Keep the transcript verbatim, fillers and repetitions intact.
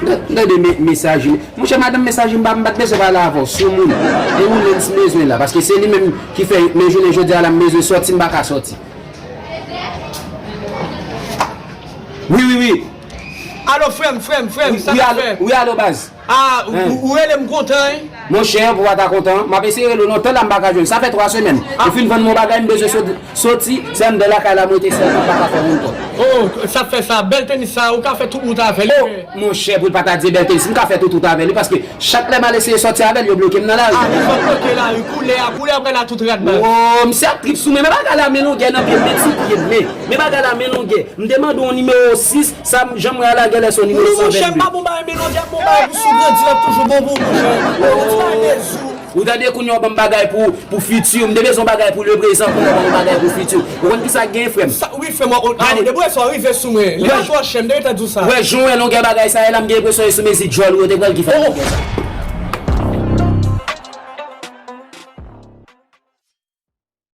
Tande me- mesaj. Monchè, madanm mesaj, m pa, m pa t bezwen pale avè w, sou moun. E ou menm si m bezwen la, paske se li menm ki fè, men jounen jodi a la, m bezwen sòti, m pa ka sòti. Wi, wi, wi. Alo, frè m, frè m, frè m, sa k ap fèt? Wi, alo, baz. Ah, ou rele m kontan, wi. Monchè, pou w pa ta kontan, m ap eseye rele w lontan la, m pa ka jwenn. Sa fè twa semèn. Ou fin vann m yon bagay, m bezwen sot- soti, se anndan lakay la m rete sèlman, m pa ka fè moun kò. Oh, sa fè sa, bèl tenis sa, ou ka fè tout wout avè li. Oh, monchè, pou l pa ta di bèl tenis, m ka fè tout wout avè li, paske chak lè m al eseye sòti avè l, yo bloke m nan lari. Ah, li fè bloke lari, koulè a, koulè a pral a tout rad baz. Oh, misye ap trip sou mwen, men bagay la men longè nan pye m, men ti pye m, men, men bagay la men longè. M te mande w nimewo sis, sa m janm wè a la genlè se yon nimewo san vennde. Monchè, m pa bon bagay men longè, m bon bagay pou sou grandi, l ap toujou bon pou ou, monchè. Ou ti bagay de zou. Ou tande kounye a w ban m bagay pou, pou fiti, m te bezwen bagay pou leprezan, kounye a w ban m bagay pou fiti. Ou konn kisa k gen, frè m? Sa, wi, frè m, ou, ou, depi sa w rive sou mwen. Li pa twò chè, m te gentan di w sa. Wè, jan w wè longè bagay sa ye la, m gen enpresyon e sou mezi djòl ou yo te pran l ki fè longè sa.